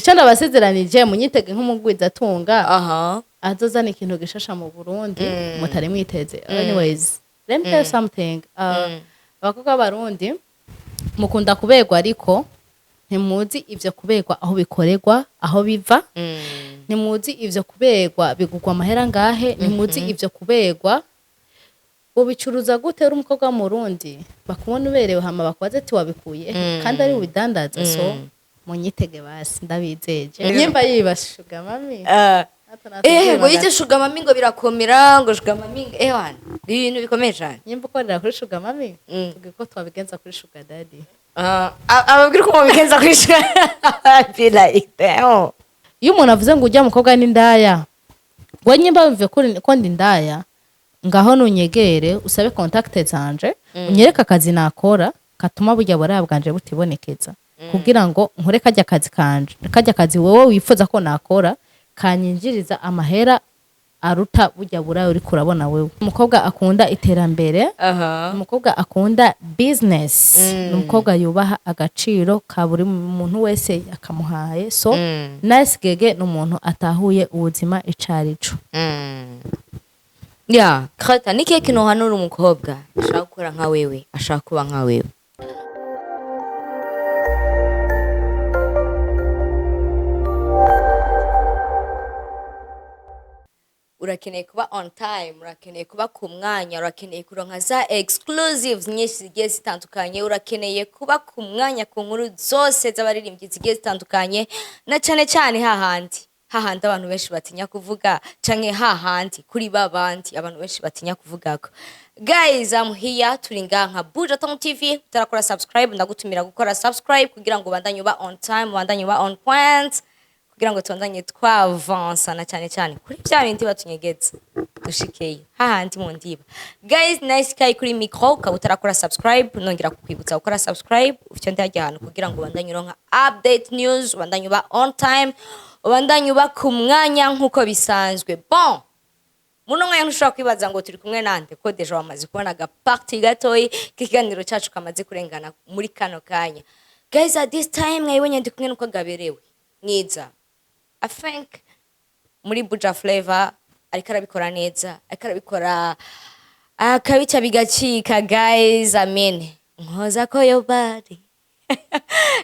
Icyo ndabasezeranije, munyitege nk'umugwizatunga Aha. azozana ikintu gishasha mu Burundi mutari mwiteze. Anyways, let me tell you something. Abakobwa b'Abarundi mukunda kuberwa, ariko ntimuzi ivyo kuberwa aho bikorerwa, aho biva. Ntimuzi ivyo kuberwa bigurwa amahera ngahe. Ntimuzi ivyo kuberwa ubicuruza gute. Uri umukobwa w'Umurundi, bakubona uberewe, hama bakubaze ati: "Wabikuye he?" Kandi ari ubidandaza. So munyitege basi, ndabizeje. Nyimba yiba sugar mummy. Ngo yite sugar mummy, ngo birakomera, ngo sugar mummy, ngo ewana, ibintu bikomeye cyane. Nyimba ukorera kuri sugar mummy, tubwire ko twabigenza kuri sugar daddy. Ababwira uko mubigenza kuri sugar, I feel like, damn. Iyo umuntu avuze ngo ujya mukobwa n'indaya, ngo nyimba wumve ko ndi indaya, ngaho nunyegere usabe contact zanje, unyereke akazi nakora katuma burya buraya bwanje butibonekeza, kugira ngo nkore kajya kazi kanje, kajya kazi wowe wifuza ko nakora kanyinjiriza amahera aruta burya buraya uriko urabona wewe. Umukobwa akunda iterambere, umukobwa akunda business, ni umukobwa yubaha agaciro ka buri muntu wese yakamuhaye. So Nice Gege ni umuntu atahuye ubuzima icarico. Ya Krata, ni kihe kintu uhanura umukobwa ashaka gukora nka wewe, ashaka kuba nka wewe? Urakeneye kuba on time, urakeneye kuba ku mwanya, urakeneye kuronka za exclusives nyinshi zigiye zitandukanye, urakeneye kuba ku mwanya ku nkuru zose z'abaririmbyi zigiye zitandukanye, na cyane cyane hahandi hahandi abantu benshi batinya kuvuga, canke hahandi kuri babandi abantu benshi batinya kuvugako. Guys, I'm here, turi ngaha nka Buja Town TV. Utarakora subscribe, ndagutumira gukora subscribe kugira ngo ubandanye uba on time, ubandanye uba on point, kugira ngo tubandanye twavansana, cyane cyane kuri bya bindi batunyegetse, dushikeyo hahandi mu ndiba. Guys, Nice Sky kuri micro. Ukaba utarakora subscribe, nongera kukwibutsa gukora subscribe, ufite ndajya ahantu kugira ngo ubandanye uronka update news, ubandanye uba on time, ubandanye uba ku mwanya nk'uko bisanzwe. Bon, muno mwanya ntushobora kwibaza ngo turi kumwe nande, ko déjà wamaze kubona agaparti gatoyi k'ikiganiro cyacu kamaze kurengana muri kano kanya. Guys, at this time mwayibonye, ndi kumwe nuko gaberewe mwiza. I think muri Buja Flavor ariko arabikora neza, ariko arabikora akabica bigacika. Guys, amen, nkoza ko yo body.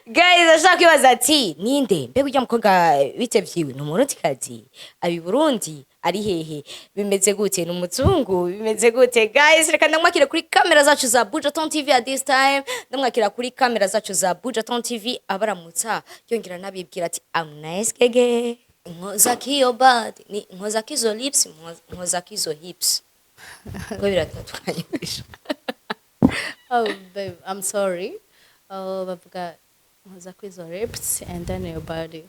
Guys, ashaka kwibaza ati: "Ninde mbega ujya mukobwa? Bite vyiwe? Ni Umurundikazi? Abi Burundi? Ari hehe? Bimeze gute? Ni umuzungu? Bimeze gute?" Guys, reka ndamwakira kuri kamera zacu za Buja Town TV. At this time ndamwakira kuri kamera zacu za Buja Town TV, abaramutsa yongera nabibwira ati: "I'm Nice Gege, nkoza kiyo body." Ni nkoza kizo lips, nkoza kizo hips, ko biratandukanye. Oh babe, I'm sorry. Oh, bavuga nkoza kwizo lips and then your body.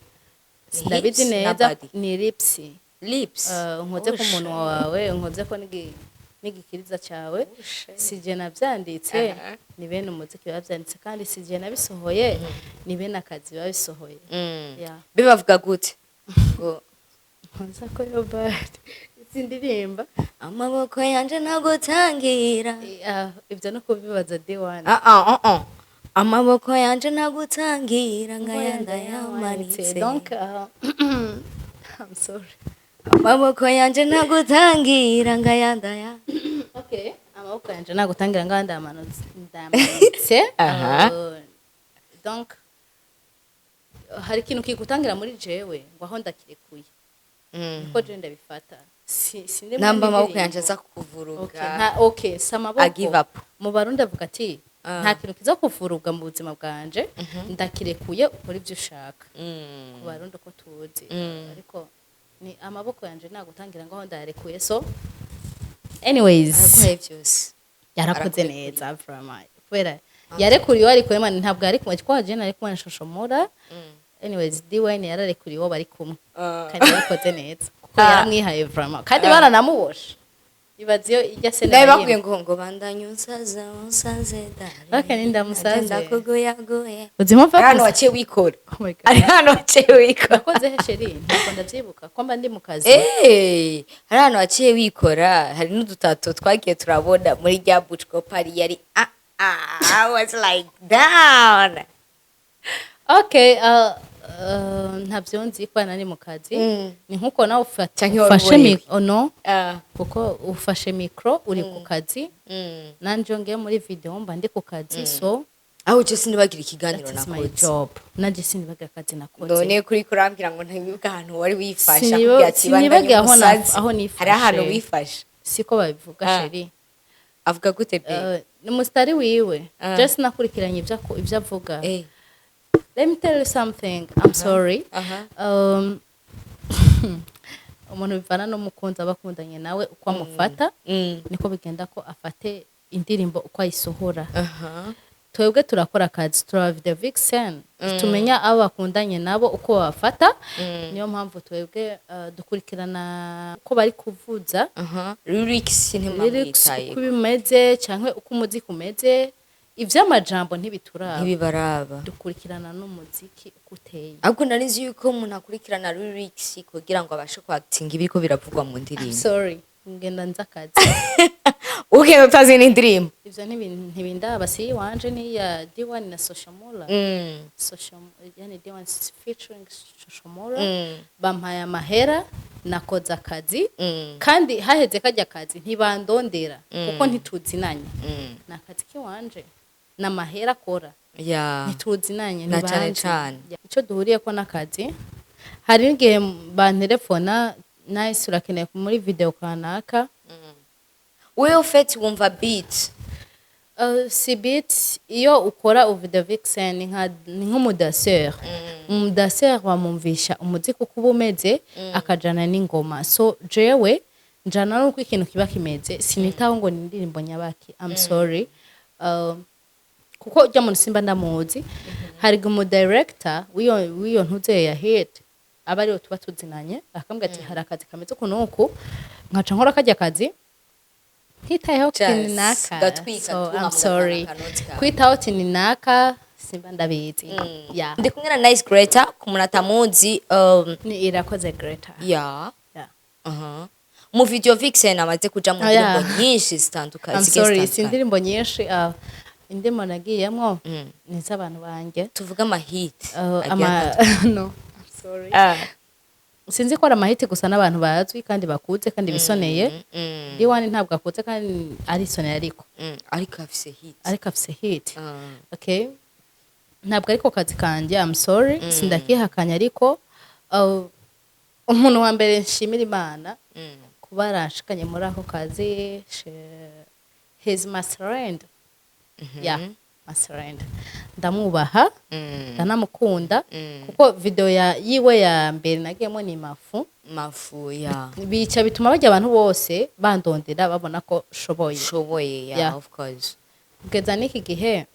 Sindabizi Hips na neza. Body. Ni lips. Lips. Nkoze ku munwa wawe, nkoze ko n'igikiriza cyawe. Sije navyanditse, ni bene umuziki bavyanditse, kandi sije nabisohoye, ni bene akazi babisohoye. Yeah. Be bavuga gute ngo? Nkoza ko your body, sindirimba. Amaboko yanje ntagutangira. Ibyo no kubibaza D1. Ah ah ah ah, amaboko yanje ntagutangira ngayanda yamanitse. Donc I'm sorry. Amaboko yanje ntagutangira ngayanda ya Okay, amaboko yanje nagutangira ngaho ndamanutse, ndamanutse. Aha. Donc hari ikintu kigutangira muri jewe ngo aho ndakirekuye, niko jewe ndabifata. Sindi muri Namba amaboko ndirimbo. yanje aza Okay, kuvuruga. nta, okay, si amaboko. I give up. Mu Barundi avuga ati: Ah. "Nta kintu kiza kuvuruga mu buzima bwanje, ndakirekuye, ukora ibyo ushaka." Ku Barundi uko tuzi. Ariko ni amaboko yanje nagutangira ngaho ndarekuye. So anyways, Araguhaye byose. Yarakoze Arakurekuriye. neza vraiment, kubera yarekuriwe ari kumwe, ntabwo yari kumwe kwa jene, ari kumwe na Shoshomora. Anyways, D1 yararekuriwe uwo bari kumwe, kandi yabikoze neza kuko yaramwihaye vraiment, kandi baranamuboshe. Ibaze iyo ijya sene Nawe bayimpa. bakubwiye ngo bandanye unsaze, unsaze dare. Okay, nindamusaze. Ndakugoyagoye. Uzi impamvu Ari hano yakoze? waciye wikora. Oh my God. Ari hano waciye wikora. Nakoze he chérie? Ntabwo ndabyibuka ko mba ndi mu kazi. Hari ahantu waciye wikora, hari n'udutato twagiye turabona muri rya bucko pari yari ah ah, I was like down. Okay, Ntavyo nzi ko nari mu kazi. Ni nkuko nawe Canke wari ufashe uborewe. Oh, no, Ah. kuko ufashe micro uri ku kazi, nanje ngiye muri video mba ndi ku kazi, so Aho je sinibagira ikiganiro that is my nakoze. job. Nanje sinibagira akazi nakoze. None kuri kurambwira ngo ntiwibuka ahantu wari wifashe, akubwira ati Sinibagiye bandanye aho umusazi. aho nifashe. Hari ahantu wifashe. Siko babivuga. Ah. Chérie. Avuga gute be? Ni umusitari wiwe. Ah. Just nakurikiranye ibyo avuga. Let me tell you something, I'm sorry. Umuntu bivana n'umukunzi aba akundanye nawe, uko amufata niko bigenda ko afate indirimbo uko ayisohora. Twebwe turakora akazi, turaba video vixen, tumenya abo bakundanye nabo uko babafata. Niyo mpamvu twebwe dukurikirana uko bari kuvuza. Lyrics Lyrics ntimwamwitaye. uko bimeze cyangwa uko umuziki umeze, ivy'amajambo ntibituraba. Ntibibaraba. Dukurikirana n'umuziki uko uteye. Ahubwo nari nzi yuko umuntu akurikirana lyrics kugira ngo abashe kwakitinga ibiriko biravugwa mu ndirimbo. Sorry, ngenda nzi akazi. Ugenda utazi n'indirimbo. Ivyo ntibindaba, si iwanje, ni iya D1 na Social Mula. Social, yani D1 featuring Social Mula. Bampaye amahera, nakoze akazi. Kandi haheze kajya kazi ntibandondera kuko ntituzinanye. Ni akazi k'iwanje, ni amahera akora. Ntituzinanye. Na cane Ntibanzi. cane. Icyo duhuriye ko n'akazi, hari n'igihe bantelefona: "Nice, urakeneye muri video kanaka." Wewe ufite wumva beat? Si beat, iyo ukora video vixen ni nk'umudanseur. Umudanseur bamwumvisha umuziki uko uba umeze, akajana n'ingoma. So jewe njana n'uko ikintu kiba kimeze, sinitaho ngo ni indirimbo nyabaki. I'm sorry, kuko ujya muntu simba ndamuzi. Hari umudirector w'iyo ntuze ya hit aba ariwe tuba tuzinanye, akambwira ati: "Hari akazi kameze uku n'uku." Nkaca nkora kajya kazi ntitayeho Just tininaka. gatwika, So tuha I'm sorry, akanoti kawe. kwitaho tininaka simba ndabizi, yeah. Ndi kumwe na Nice Greta, ku muntu atamuzi, Ni Irakoze Greta. Yeah. Mu video vixen amaze kuja mu Oh, yeah. ndirimbo nyinshi zitandukanye, I'm zigiye sorry, si zitandukanye. indirimbo nyinshi, indirimbo nagiyemwo ni iz'abantu banjye. Tuvuge amahit agiye atandukanye. No, I'm sorry. Ah. Sinzi ko ari amahiti gusa, n'abantu bazwi kandi bakuze kandi bisoneye. D1 ntabwo akuze kandi arisoneye, ariko Ariko afise hit. Ariko afise hit. Okay, ntabwo ariko kazi kanjye, I'm sorry, sindakihakanya, ariko umuntu wa mbere nshimira Imana kuba yaranshikanye muri ako kazi, he's my friend, yeah, my friend, ndamwubaha, ndanamukunda, kuko video ya yiwe ya mbere nagiyemo ni Mafu. Mafu ya. Bica bituma bajya abantu bose bandondera, babona ko shoboye. Shoboye ya. Yeah. Of course. Kugeza n'iki gihe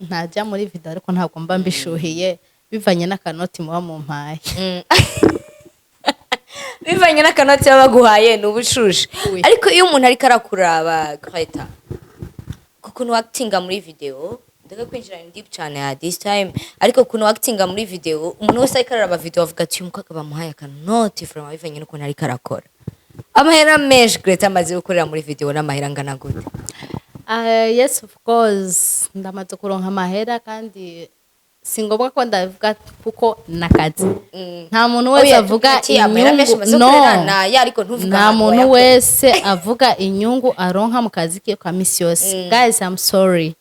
ntajya muri video, ariko ntabwo mba mbishuhiye, bivanye n'akanoti muba mumpaye. Bivanye n'akanoti baba baguhaye, ni ubushushe. Oui. Ariko iyo umuntu ariko arakuraba, Greta, kukuntu actinga muri video, ndeka kwinjira in deep cyane at this time, ariko ukuntu actinga muri video, umuntu wese ariko araraba video avuga ati: "Uyu mukobwa bamuhaye akanoti from," bivanye n'ukuntu ariko arakora. Amahera menshi Greta amaze gukorera muri video n'amahera angana gute? Yes, of course, ndamaze kuronka amahera, kandi si ngombwa ko ndavuga kuko nakazi. Nta muntu wese Oya, avuga ati amahera menshi inyungu umaze no gukorera naya, ariko ntuvuga nta ahantu muntu wayakoreye. wese avuga inyungu aronka mu kazi ke ka misi yose. Guys, I'm sorry,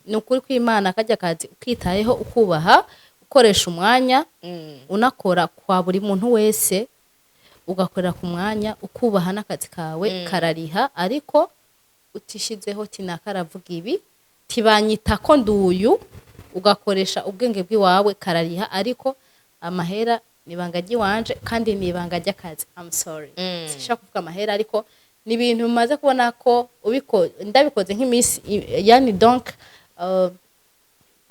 ni ukuri kw'Imana, kajya kazi ukitayeho, ukubaha, ukoresha umwanya, unakora kwa buri muntu wese, ugakorera ku mwanya, ukubaha n'akazi kawe, karariha, ariko utishizeho tinaka aravuga ibi, tibanyita ko nduyu, ugakoresha ubwenge bw'iwawe, karariha. Ariko amahera ni ibanga ry'iwanje kandi ni ibanga ry'akazi. I'm sorry, sinshaka kuvuga amahera, ariko ni ibintu bimaze kubona ko ubiko ndabikoze nk'iminsi, yani donc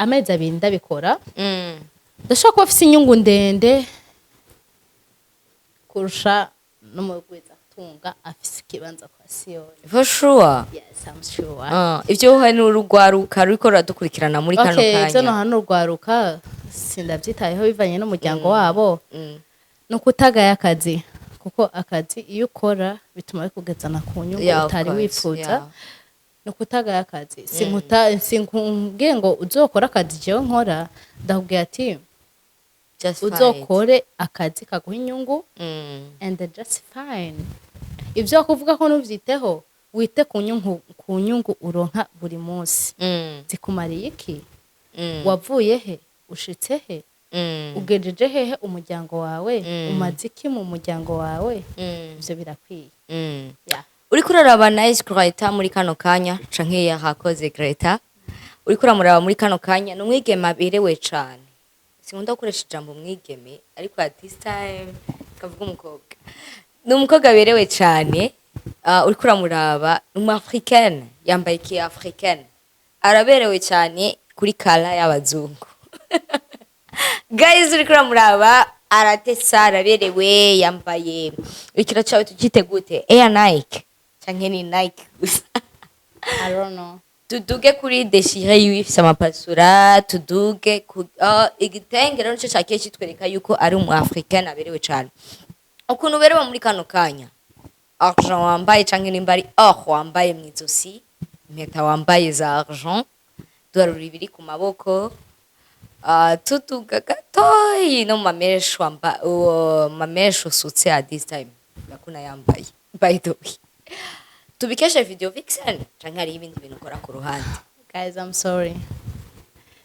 amezi 2 ndabikora, ndashobora kuba afise inyungu ndende kurusha n'umugwizatunga afise ikibanza kwa Siyoni. For sure? Yes, I'm sure. Ah, ibyo wowe n'urugwaruka ruriko ruradukurikirana muri kano Okay, ibyo kanya. no hano urwaruka sindabyitayeho, bivanye n'umuryango wabo. Ni ukutagaya akazi, kuko akazi iyo ukora bituma bikugezana ku nyungu Yeah, of utari course, wifuza. Ni ukutagaya akazi. Sinkubwiye ngo uzokora akazi jewe nkora, ndakubwiye ati Just fight. Uzokore akazi kaguha inyungu and then just fine. Ibyo kuvuga ko ntuvyiteho, wite ku nyungu uronka buri munsi. Zikumariye iki? Wavuye he? Ushitse he? Ugejeje hehe umuryango wawe? Umaze iki mu muryango wawe? Ivyo birakwiye. Yeah. Uriko uraraba Nice Greta muri kano kanya, canke yahakoze Greta, uriko uramuraba muri kano kanya, ni umwigeme aberewe cane. Sinkunda gukoresha ijambo umwigeme, ariko at this time kavuga umukobwa. Ni umukobwa aberewe cane. Uriko uramuraba ni umu africaine, yambaye iki africaine, araberewe cane kuri kala y'abazungu. Guys, uriko uramuraba aratesa, araberewe, yambaye ikiro cawe tukite gute? Air Nike canke ni Nike gusa? I don't know. Tuduge kuri déchiré yiwe ifise amapasura, tuduge ku igitenge rero nico cakiye kitwereka yuko ari umu africaine aberewe cane. Ukuntu uberewe muri kano kanya, argent wambaye canke nimba ari or wambaye mw'izosi, impeta wambaye za argent, duharura ibiri ku maboko, tuduga gatoyi no mu ma mèches wamba, uwo ma mèches usutse at this time ndakuna yambaye. By the way, tubikeshe Video Vixen canke hariho ibindi bintu ukora ku ruhande? Guys, I'm sorry,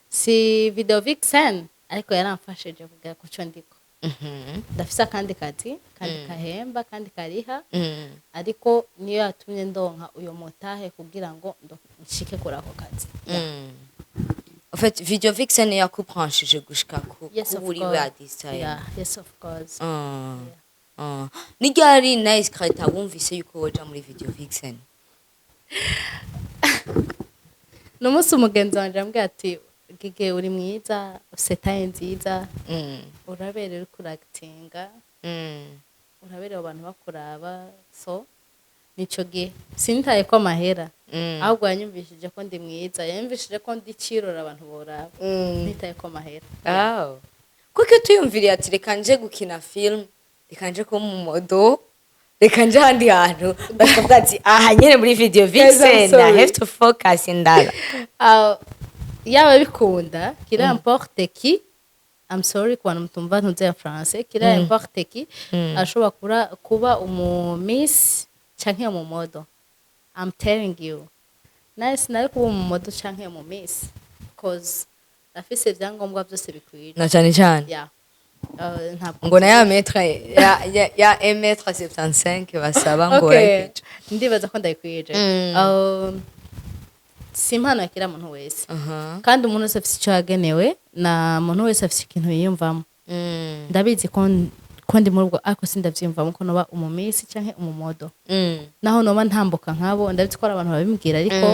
si Video Vixen, ariko yaramfashije kugera ku cyo ndiko. Ndafise akandi kazi kandi kahemba kandi kariha, ariko niyo yatumye ndonka uyo mutahe kugira ngo nshike kuri ako kazi. En fait, Video Vixen yakubranchije gushika ku Yes, of kuri we course. at this time. Yeah, yes, of course. Ni ryari Nice Greta wumvise yuko woja muri Video Vixen? N'umunsi umugenzi wanje ambwiye ati: "Gige, uri mwiza, ufise taille nziza, uraberewe, uriko uragitinga, uraberewe, abantu bakuraba." So nico gihe sinitaye ko amahera, ahubwo yanyumvishije ko ndi mwiza, yanyumvishije ko ndi cirora abantu boraba. Nitaye ko amahera. Oh. Kuko tuyumviriye ati: "Reka nje gukina film, reka nje kuba umu model, reka nje ahandi hantu," bakavuga ati: "Aha nyene muri Video Vixen, I Sorry. have to focus indala." Yaba bikunda, qu'il importe qui, I'm sorry ku bantu mutumva ntuze ya français, qu'il importe qui ashobora kuba umu miss canke umu model. I'm telling you, nice nari kuba umu model canke umu miss, cause afise ibyangombwa byose bikwiye. Na cane cane. Yeah. Ntabwo Ngo na ya mètre ya 1m75 basaba ngo Okay. urayikwije. Ndibaza ko ndayikwije. Si impano yakira muntu wese, kandi umuntu wese afise icyo yagenewe, na muntu wese afise ikintu yiyumvamo. Ndabizi ko ndi muri ubwo, ariko sindavyiyumvamo ko noba umu miss canke umu model. Naho noba ntambuka nkabo, ndabizi ko hari abantu babimbwira, ariko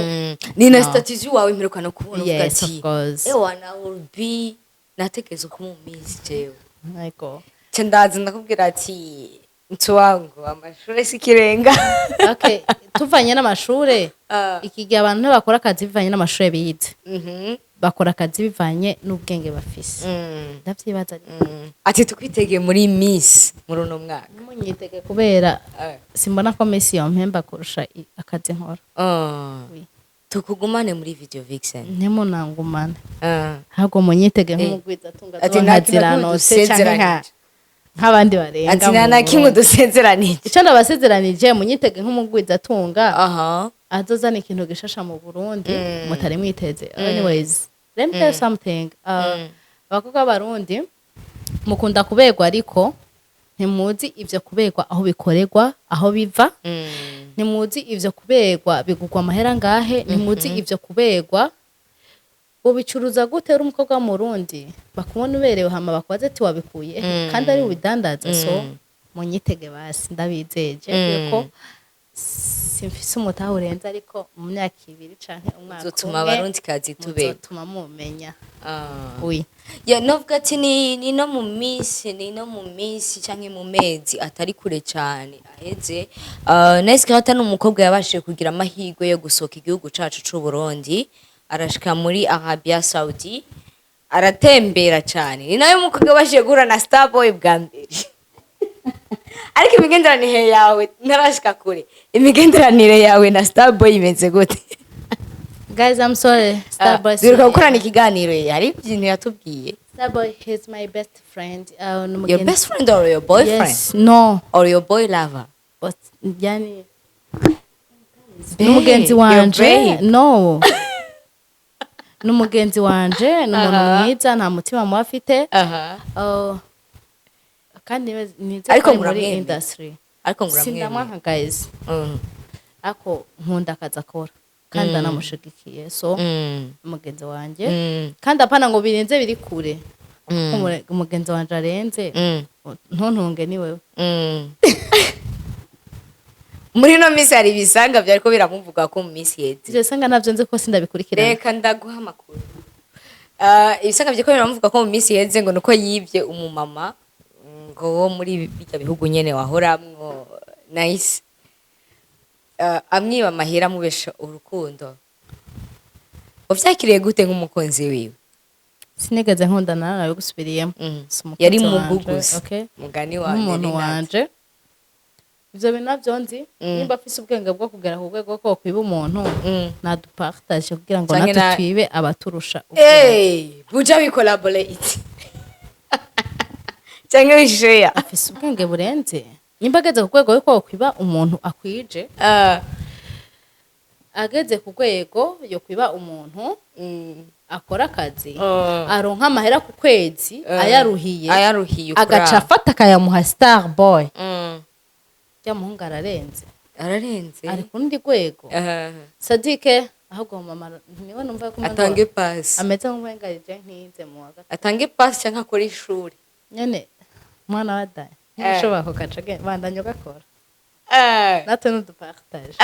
Ni na No. statut wawe mperuka no kubona uvuga Yes, of ati: course. "Ewa, na will be natekereza kuba umu miss jewe." Ariko Nca ndaza ndakubwira ati: "Mtu wangu, amashure si ikirenga." Okay, tuvanye n'amashure, iki gihe abantu ntibakora akazi bivanye n'amashure bize, bakora akazi bivanye n'ubwenge bafise. Ndavyibaza. Ati tukwitegeye muri miss muri uno mwaka. Ntimunyitege, kubera simbona ko miss yompemba kurusha akazi nkora. Oui. Tukugumane muri Video Vixen. Ntimunangumane, ahubwo munyitege nk'umugwizatunga, Ati azoba nta nka kintu na kimwe ziranotse canke dusezeranije. nk'abandi barenga Ati mu nta na kimwe Burundi. dusezeranije. Ico ndabasezeranije, munyitege nk'umugwizatunga azozana ikintu gishasha mu Burundi mutari mwiteze. Anyways, let me tell you something. Abakobwa b'Abarundi mukunda kuberwa, ariko ntimuzi ivyo kuberwa aho bikorerwa, aho biva. Ntimuzi ivyo kuberwa bigurwa amahera ngahe. Ntimuzi ivyo kuberwa ubicuruza gute. Uri umukobwa w'Umurundi, bakubona uberewe, hama bakubaze ati: "Wabikuye he?" Kandi ari ubidandaza. So munyitege basi, ndabizeje yuko simfise umutahe urenze, ariko mu myaka 2 canke umwaka Uzotuma umwe Abarundi kazi tuberwa. muzotuma mumenya. Oui. Ya, novuga ati ni no mu minsi, ni no mu minsi canke mu mezi atari kure cane aheze, Nice Grata ni umukobwa yabashije kugira amahirwe yo gusohoka igihugu cacu c'u Burundi, arashika muri Arabia Saudi, aratembera cane. Ni nawe mukobwa yabashije guhura na Starboy bwa mbere. Ariko imigenderanire yawe, ntarashika kure, imigenderanire yawe na Starboy imeze gute? Guys, I'm sorry, Starboy Duheruka gukorana ikiganiro, hari ibintu yatubwiye. Starboy, he's my best friend. Ni Your best friend or your boyfriend? Yes, no. Or your boy lover? But yani Babe, n'umugenzi your wanje. babe. No, n'umugenzi wanje, ni umuntu mwiza, nta mutima mubi afite. Kandi nize Ariko ko ari muri muramwemera. industry. Ariko ngo uramwemera. Sindamwanka, guys, ariko nkunda akazi akora kandi anamushigikiye, so umugenzi wanje, kandi apana ngo birenze, biri kure. Umugenzi wanje arenze, ntuntunge ni wewe. Muri ino minsi hari ibisanga byariko biramuvuga ko mu minsi yeze. Ivyo sanga navyo nzi ko sindabikurikirana. Reka ndaguha amakuru. Ibisanga byariko biramuvuga ko mu minsi yeze ngo nuko yibye umumama, ngo wo muri bijya bihugu nyene wahoramwo Nice. Amwiba amahera, amubesha urukundo. Wavyakiriye gute nk'umukunzi wiwe? Sinigeze nkundana nawe, gusubiriyemo. Si umukunzi Yari wanje, mugu gusa. Okay? Mugani wa Nk'umuntu Nari Nat. wanje, ivyo bintu navyo nzi. Nimba afise ubwenge bwo kugera ku rwego ko kwiba umuntu, nadupartage kugira ngo Canke natwe twibe abaturusha ubwenge. Hey, buja we collaborate. Canke we share. Afise ubwenge burenze. Nimba ageze ku rwego yuko kwiba umuntu akwije, ageze ku rwego yo kwiba umuntu akora akazi, aronka amahera ku kwezi, ayaruhiye, Ayaruhiye agaca afata akayamuha Star Boy, ya muhungu ararenze. Ararenze. Ari ku rundi rwego. Sadike ahubwo mama niwe numva ko umengo Atange pass. ameze nk'uwengarije ntize mu wa gatatu. Atange pass canke akore ishuri. Nyene umwana wa daya ntibishobora kugaca bandanya ugakora, natwe nudupartage.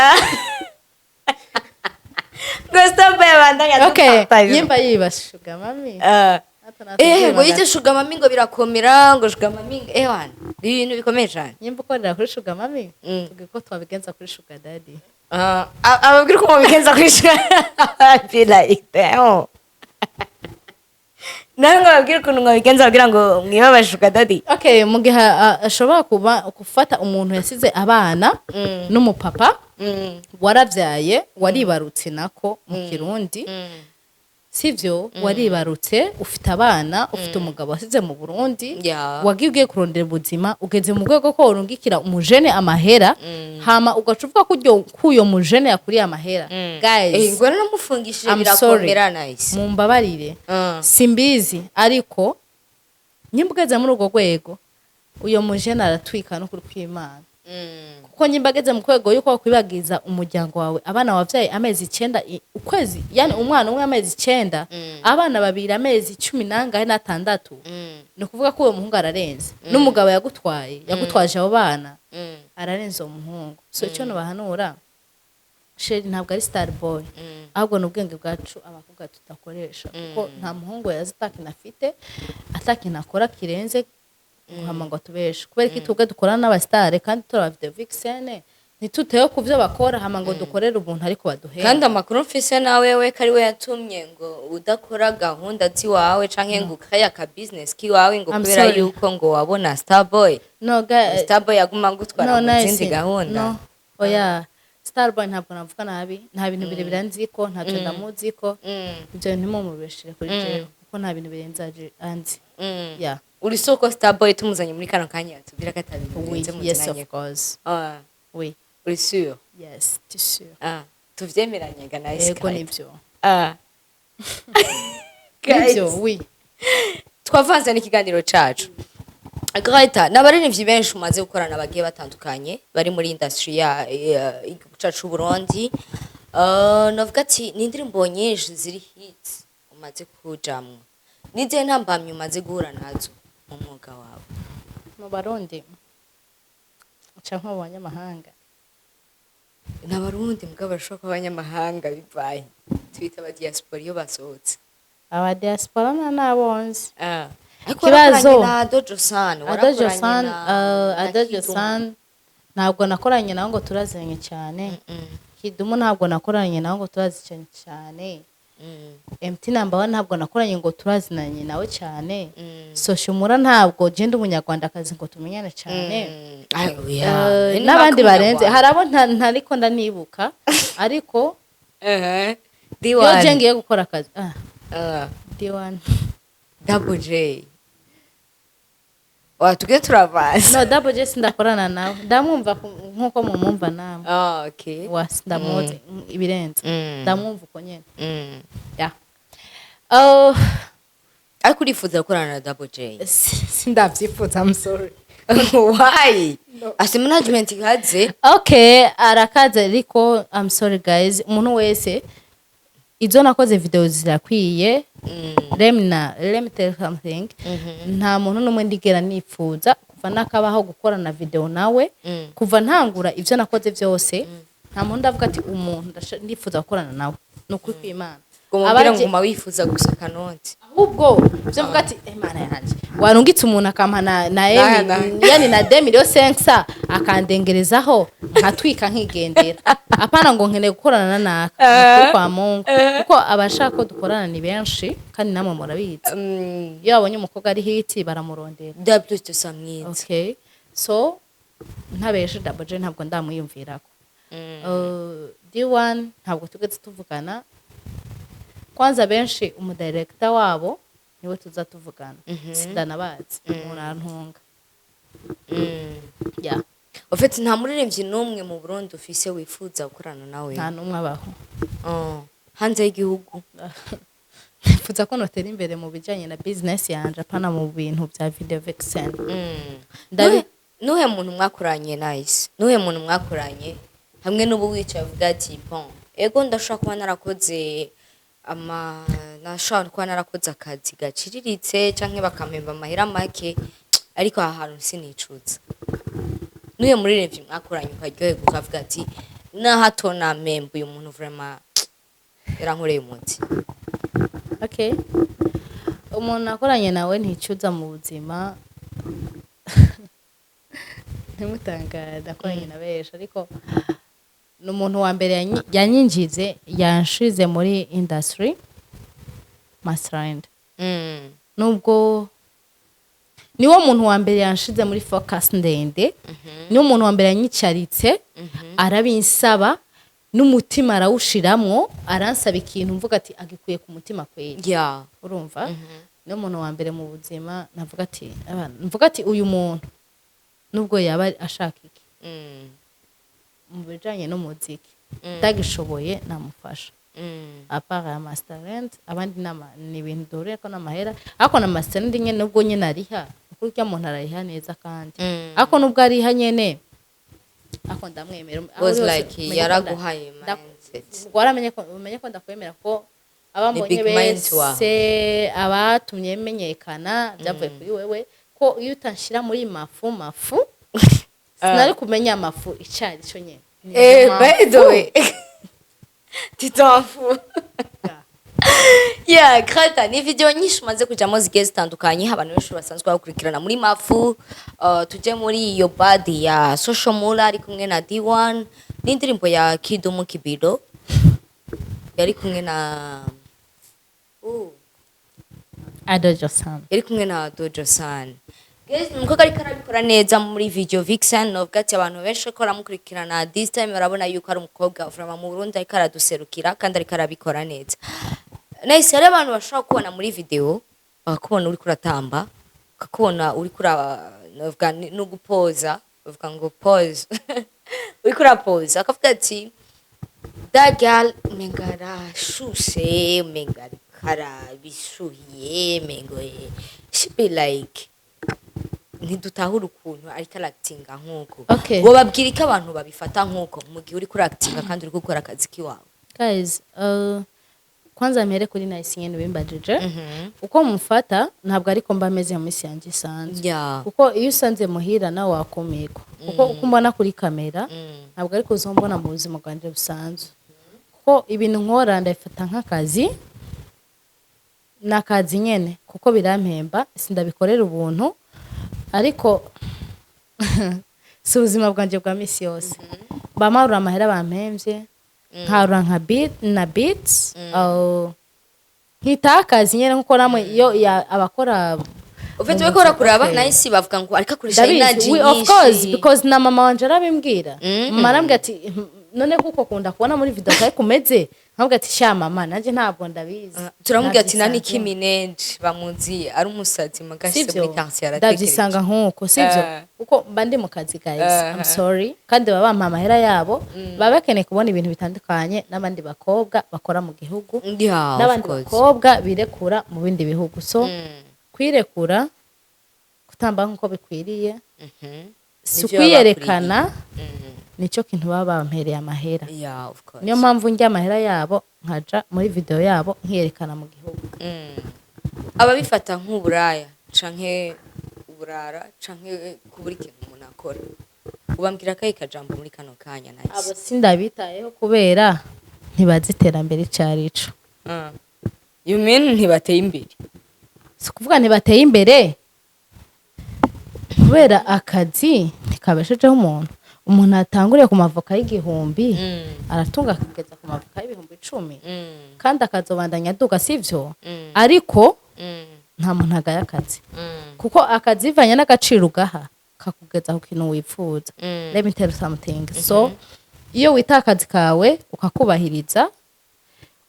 Gustav yabandanya. Okay, nyimba yiba sugar mummy, natwe natwe Ngo twibaga- yite sugar mummy, ngo birakomera, ngo sugar mummy, ewana, ibintu bikomeye cyane. Nyimba ukorera kuri sugar mummy, tubwire ko twabigenza kuri sugar daddy. Ababwira uko mubigenza kuri sugar, I feel like damn. Nawe ngo babwire ukuntu mwabigenza kugira ngo mwibe sugar daddy. Okay, mu gihe ashobora kuba gufata umuntu yasize abana n'umupapa, waravyaye, waribarutse, nako mu Kirundi sivyo, waribarutse, ufite abana, ufite umugabo wasize mu Burundi, wagiye ugiye kurondera ubuzima, ugeze mu rwego ko worungikira umujene amahera, hama ugaca uvuga ko k'uyo mujene yakuriye amahera, guys, Ngo naramufungishije. I'm sorry. Birakomera, Nice. Mumbabarire, simbizi, ariko nyimba ugeze muri urwo rwego, uyo mujene aratwika no kuri kw'Imana, kuko nyimba ageze mu rwego yuko wakwibagiza umuryango wawe, abana wabyaye amezi 9, ukwezi, yani umwana umwe amezi 9, abana babiri amezi 16, ni ukuvuga ko uwo muhungu ararenze n'umugabo yagutwaye, yagutwaje abo bana, ararenze uwo muhungu. So icyo nubahanura, chéri, ntabwo ari Star Boy, ahubwo ni ubwenge bwacu abakobwa tudakoresha, kuko nta muhungu yazi atakintu afite, atakintu akora kirenze guhama ngo atubeshe. Kubera ko twebwe dukorana n'abasitare kandi turaba video vixen, ntituteho ku byo bakora hama ngo dukorere ubuntu, ariko baduhera. Kandi amakuru mfise nawe, we ko ari we yatumye ngo udakora gahunda ziwawe canke ngo ukaye aka business kiwawe, ngo I'm kubera sorry. yuko ngo wabona Starboy, No, ga, Starboy yaguma gutwara no, mu nice. zindi gahunda. No, oya, Starboy ntabwo navuga nabi, nta bintu birebire nzi ko, ntabyo ndamuzi ko. Ibyo ntimumubeshere kuri jewe, kuko nta bintu birenze anzi. Yeah. Uri soko Starboy tumuzanye muri kano kanya yatubwira ko atabintu Oui, birenze yes, muzinanye? of course. Oui. Uri sûr? Yes, t'es sûr. Tuvyemeranye ga Nice? Yego. Guys. Nibyo. Guys. Nibyo, oui. Twavanze n'ikiganiro cacu. Greta, n'abaririmbyi benshi umaze gukorana bagiye batandukanye bari muri industry ya igihugu cacu c'u Burundi. Navuga ati ni indirimbo nyinshi ziri hit umaze kujamwo. Nizihe ntambamyi umaze guhura nazo mu mwuga wawe? Mu Barundi canke mu banyamahanga? N'Abarundi, mugabo barashobora kuba abanyamahanga bivaye. Twita aba diaspora iyo basohotse. Aba diaspora na nabonzi. Ariko Ikibazo. warakoranye na Ado Josan, Ado warakoranye Josan, na Ado Kidumu. Josan ntabwo nakoranye nawe ngo turaziranye cyane. Kidumu ntabwo nakoranye nawe ngo turaziranye cyane. MT Number One ntabwo nakoranye ngo turazinanye nawe cyane. Social Mura ntabwo genda umunyarwandakazi ngo tumenyane cyane. Ay, oya. Ni N'abandi Mark barenze Umunyarwanda. hari abo ntariko ndanibuka, ariko iyo D1. je ngiye gukora akazi, Ah, D1. Double J watubwiye turavanze. No, Double J sindakorana nawe, ndamwumva nkuko mumwumva namwe. Ah, okay. Wa ndamuzi ibirenze. Ndamwumva uko nyene. Yeah. Oh, Ariko urifuza gukorana na Double J? Sindavyifuza, I'm sorry. Why? Afite management ikaze. Okay, arakaze, ariko I'm sorry guys, umuntu wese izo nakoze video zirakwiye. Let me tell you something: nta muntu n'umwe ndigera nifuza kuva nakabaho gukorana video nawe. Kuva ntangura ivyo nakoze byose, nta muntu ndavuga ati umuntu ndifuza gukorana nawe, ni ukuri kw'Imana. Ngo mubwira ngo nguma wifuza gusa kanoti. Ahubwo byo mvuga ati: "Imana yanjye, warungitse umuntu akampa na Na- yani na 2,5 millions akandengerezaho nkatwika nkigendera, apana ngo nkeneye gukorana na naka." Ni ukuri kwa Mungu, kuko abashaka ko dukorana ni benshi kandi namwe murabizi. Iyo babonye umukobwa ari hit baramurondera. Da plus de sa mwiza. Okay, so ntabeshe, Double J ntabwo ndamwiyumvirako. D1 ntabwo tugeze tuvugana. Kwanza benshi umudirector wabo niwe tuza tuvugana, sindanabazi, murantunga. Yeah. Ufite nta muririmbyi n'umwe mu Burundi ufise wifuza gukorana nawe? Nta n'umwe abaho. Oh. Hanze y'igihugu? Nifuza ko notera imbere mu bijyanye na business yanje, apana mu bintu bya video vixen. Nuhe muntu mwakoranye nice, nuhe muntu mwakoranye hamwe n'ubu wicaye uvuga ati: "Bon, ego, ndashobora kuba narakoze ama nashobora kuba narakoze akazi gaciriritse canke bakampemba amahera make, ariko aha hantu sinicuza"? Nuhe muririmbyi mwakoranye ukaryoherwa ukavuga ati: "Nahato nampemba uyu muntu, vraiment yarankoreye umuti"? Okay, umuntu nakoranye nawe nticuza mu buzima, ntimutangare, nakoranye na benshi, ariko ni umuntu wa mbere yanyinjize, yanshize muri industry, Masterland. Nubwo niwo muntu wa mbere yanshize muri focus ndende, niwo muntu wa mbere yanyicaritse arabinsaba n'umutima arawushiramwo, aransaba ikintu mvuga ati agikuye ku mutima kweli. Urumva, niwo muntu wa mbere mu buzima navuga ati mvuga ati uyu muntu nubwo yaba ashaka iki mu bijanye n'umuziki, ndagishoboye namufasha. À part ya Masterland, abandi ni ibintu duhuriyeko n'amahera, ariko na Masterland nyene nubwo nyene ariha, ukuri urya muntu arariha neza kandi ariko nubwo ariha nyene, ariko ndamwemera. Aho Was uri hose like umenye ko yaraguhaye mindset. Waramenye ko umenye ko ndakwemera, ko abambonye Ni big mind wawe. bese abatumye menyekana byavuye kuri wewe, ko iyo utanshira muri mafu mafu sinari kumenya amafu icari cyo nyene. Ni mafu. By the way, tu t'en fous. Yeah, Greta, ni video nyinshi umaze kujamo zigiye zitandukanye, abantu benshi basanzwe bakurikirana muri mafu. Tujye muri iyo badi ya Social Mula ari kumwe na D1 n'indirimbo ya Kidumu Kibido yari kumwe na Adojo Sam. Yari kumwe na Dojo San. Guys, umukobwa ariko arabikora neza muri video vixen. Novuga ati abantu benshi ko baramukurikirana this time barabona yuko ari umukobwa vraiment mu Burundi ariko araduserukira kandi ariko arabikora neza. Nice, hari abantu bashobora kubona muri video bakakubona uriko uratamba, bakakubona uriko ura novuga no gupoza, bavuga ngo pose, uriko urapoza, akavuga ati: "That girl umenga arashushe, umenga ariko arabishuhiye, umengo she be like ntidutahura ukuntu ariko arakitinga nk'uko." Wobabwira ko abantu babifata nk'uko mu gihe uriko urakitinga kandi uri gukora akazi kiwawe? Guys, kwanza mpere kuri Nice nyene bimbajije uko mufata, ntabwo ariko mba meze mu minsi yanjye isanzwe, kuko iyo usanze muhira nawe wakumirwa, kuko uko mbona kuri kamera ntabwo ariko uzombona mu buzima bwanjye busanzwe, kuko ibintu nkora ndabifata nk'akazi, ni akazi nyene kuko birampemba, sindabikorera ubuntu, ariko si ubuzima bwanjye bwa misi yose. Mba marura amahera bampemvye, nkarura nka beat na beats, nkitaho akazi nyene nkuko namwe iyo abakora Ufite uriko urakuraba Nice bavuga ngo ariko akoresha Ndabizi, energy of course, nyinshi. because na mama wanje arabimbwira. Mama arambwira ati None kuko kunda kubona muri video kare kumeze, nkavuga ati: "Sha mama, nanje ntabwo ndabizi." Turamubwira ati na Nicki Ndavyisanzemo. Minaj bamuzi ari umusazi mugashyize Sivyo? muri quartier aratekereje. Ndavyisanga nkuko, sivyo? Kuko mba ndi mu kazi, guys. I'm sorry, kandi baba bampa amahera yabo, baba bakeneye kubona ibintu bitandukanye n'abandi bakobwa bakora mu gihugu, Yeah, of n'abandi course. bakobwa birekura mu bindi bihugu. So kwirekura, kutamba nk'uko bikwiriye, si Nivyo baba ukwiyerekana, bakuririye. nicyo kintu baba bampereye amahera. Yeah, of course. Niyo mpamvu njya amahera yabo nkaja muri video yabo nkiyerekana mu gihugu. Ababifata nk'uburaya canke uburara canke kubura ikintu umuntu akora, ubambwira akahe kajambo muri kano kanya? Abo Nice. sindabitayeho kubera ntibazi iterambere ico arico. You mean ntibateye imbere? Si ukuvuga ntibateye imbere, kubera akazi ntikabeshejeho umuntu. Umuntu atanguriye ku mavoka y'1000, aratunga akageza ku mavoka y'10,000, kandi akazobandanya aduga, sivyo? Ariko nta muntu agaya akazi, kuko akazi bivanye n'agaciro ugaha kakugeza ku kintu wifuza. Let me tell you something. So iyo wita akazi kawe, ukakubahiriza,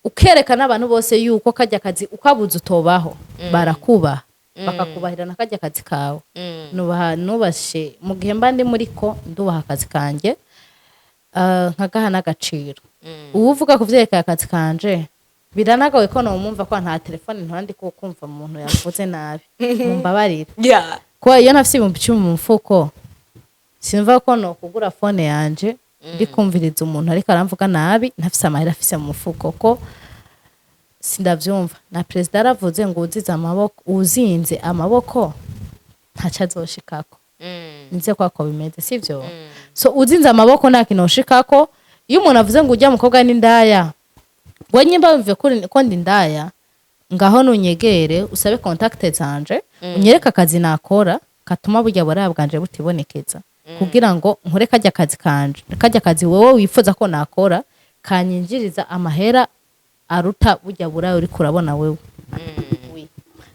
ukerekana abantu bose yuko kajya akazi ukabuze utobaho, barakubaha, bakakubahira na kajya akazi kawe. Nubaha, nubashe mu gihe mba ndi muri ko ndubaha akazi kanjye, nkagaha n'agaciro. Uwuvuga ku vyerekeye akazi kanje biranagawe ko nomumva ko nta telefone ntora ndi kumva umuntu yavuze nabi, mumbabarire. Kuba iyo ntafise 10,000 mu mufuko, sinumva ko no kugura phone yanje ndi kumviriza umuntu ariko aramvuga nabi ntafise amahera afise mu mufuko, ko sindavyumva. Na perezida yaravuze ngo uzize amaboko, uzinze amaboko ntaco azoshikako. Nize ko ako bimeze, sivyo? So uzinze amaboko nta kintu ushikako. Iyo umuntu avuze ngo ujya mukobwa n'indaya, ngo nyimba wumve ko ndi indaya, ngaho nunyegere usabe contact zanje, unyereke akazi nakora katuma burya buraya bwanje butibonekeza, kugira ngo nkore kajya kazi kanje, kajya kazi wowe wifuza ko nakora kanyinjiriza amahera aruta burya buraya uriko urabona wewe. Oui.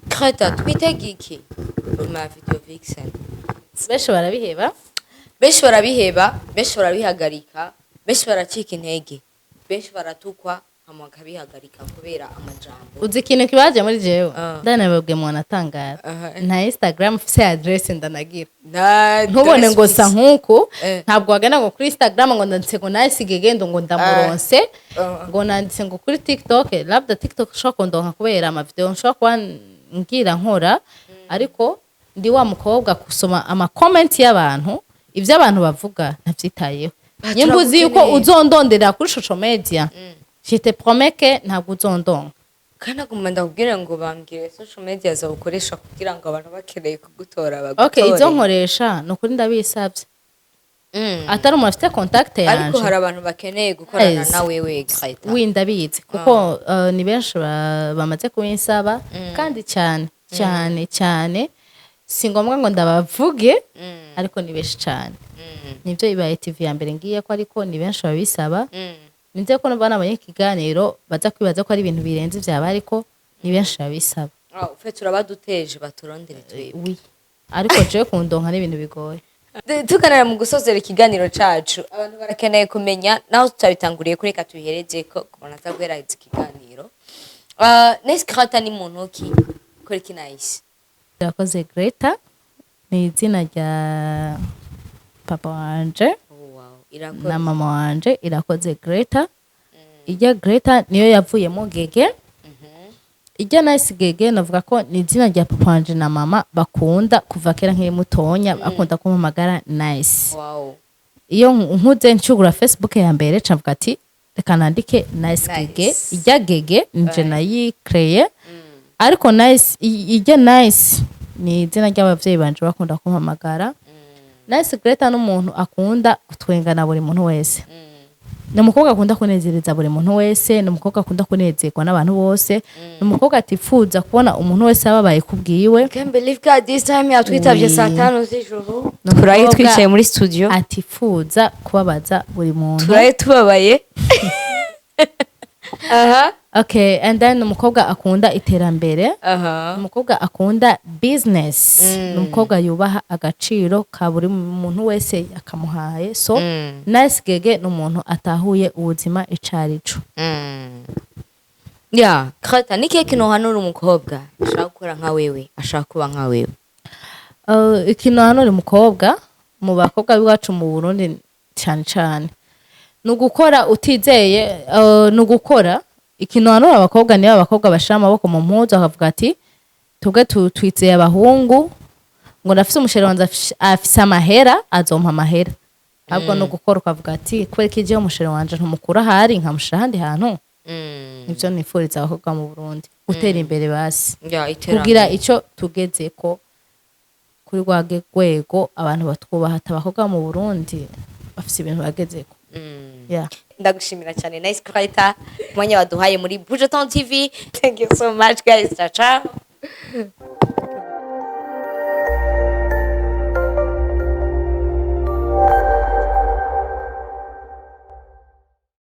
Greta, twitege iki nyuma ya video vixen? Benshi barabiheba. Benshi barabiheba, benshi barabihagarika, benshi baracika intege, benshi baratukwa hama bakabihagarika kubera amajambo. Uzi ikintu kibaje muri jewe? Ah. Ndanababwiye umuntu atangara. Nta Instagram mfise, adresse ndanagira. Nta Ntubone dress ngo sa ufise. nkuku. Ntabwo wagana ngo kuri Instagram ngo ndanditse ngo Nice Gege, ngo ndamuronse, ngo nanditse ngo kuri TikTok. Labda TikTok ushobora kundonka kubera amavideo nshobora kuba ngira nkora, ariko ndi wa mukobwa gusoma ama comment y'abantu, ibyo abantu bavuga ntavyitayeho. Ba, Nimba uzi yuko turagukeneye. uzondondera kuri social media, je te promets que ntabwo uzondonka. Kandi aguma ndakubwira ngo bambwire social media zawukoresha kugira ngo abantu bakeneye kugutora bagutore. Okay, izo nkoresha ni ukuri ndabisabye, atari umuntu afite contact Ariko yanje. hari abantu bakeneye gukorana Yes. nawe we Greta. Oui, ndabizi, kuko ni benshi bamaze kubinsaba, kandi cyane cyane cyane. Si ngombwa ngo ndabavuge, ariko ni benshi cyane. Nibyo, ibaye TV ya mbere ngiye ko, ariko ni benshi babisaba. Nizeye ko nubwo nabonye ikiganiro baza kwibaza ko ari ibintu birenze byaba, ariko ni benshi babisaba. Ah, ufe turabaduteje baturondere twebwe. Oui, ariko jewe kundonka n'ibintu bigoye. Tuganira mu gusozera ikiganiro cacu, abantu barakeneye kumenya naho tutabitanguriye, kuri reka tubihereze ko kubona aza guheraheza ikiganiro. Nice Greta ni muntu ki? Kora iki Nice? Irakoze Greta ni izina rya papa wanje Oh, wow. Irakoze. na mama wanje. Irakoze Greta, ijya Greta niyo yavuyemo Gege. Ijya Nice Gege navuga ko ni izina rya papa wanje na mama bakunda kuva kera nkiri mutonya, bakunda kumpamagara Nice. Iyo nkuze ncugura Facebook ya mbere, cavuga ati reka nandike Nice Nice. Gege. Ijya Gege nje nayikreye, ariko Nice, ijya Nice ni izina ry'abavyeyi banje bakunda kumpamagara. Nice Greta n'umuntu akunda gutwengana buri muntu wese, ni umukobwa akunda kunezereza buri muntu wese, ni umukobwa akunda kunezerwa n'abantu bose, ni umukobwa atifuza kubona umuntu wese ababaye kubwiwe. Can't believe God this time yatwitabye Oui. saa 5 z'ijoro. Ni Turaye umukobwa twicaye muri studio. atifuza kubabaza buri muntu. Turaye tubabaye. Aha. Okay, and then umukobwa akunda iterambere, umukobwa akunda business, ni umukobwa yubaha agaciro ka buri muntu wese yakamuhaye. So Nice Gege ni umuntu atahuye ubuzima icarico. Ya Greta, ni kihe kintu uhanura umukobwa ashaka gukora nka wewe, ashaka kuba nka wewe? Ikintu hano uri mukobwa, mu bakobwa b'iwacu mu Burundi cyane cyane, ni ugukora utizeye, ni ugukora. Ikintu hano abakobwa, niba abakobwa bashira amaboko mu mpuzu bakavuga ati tubwe twizeye abahungu, ngo ndafise umu chéri wanje afise amahera, azompa amahera. Ahubwo ni ugukora ukavuga ati kubera ko ijewe umu chéri wanje ntumukura ahari nkamushira ahandi hantu. Nivyo nifuriza abakobwa mu Burundi, gutera imbere basi, Ya, iterambere. Kugira ico tugezeko kuri rwa rwego abantu batwubaha, ati abakobwa mu Burundi bafise ibintu bagezeko. Yeah. Ndagushimira cyane, Nice Greta, umwanya waduhaye muri Buja Town TV. Thank you so much, guys. Ciao ciao.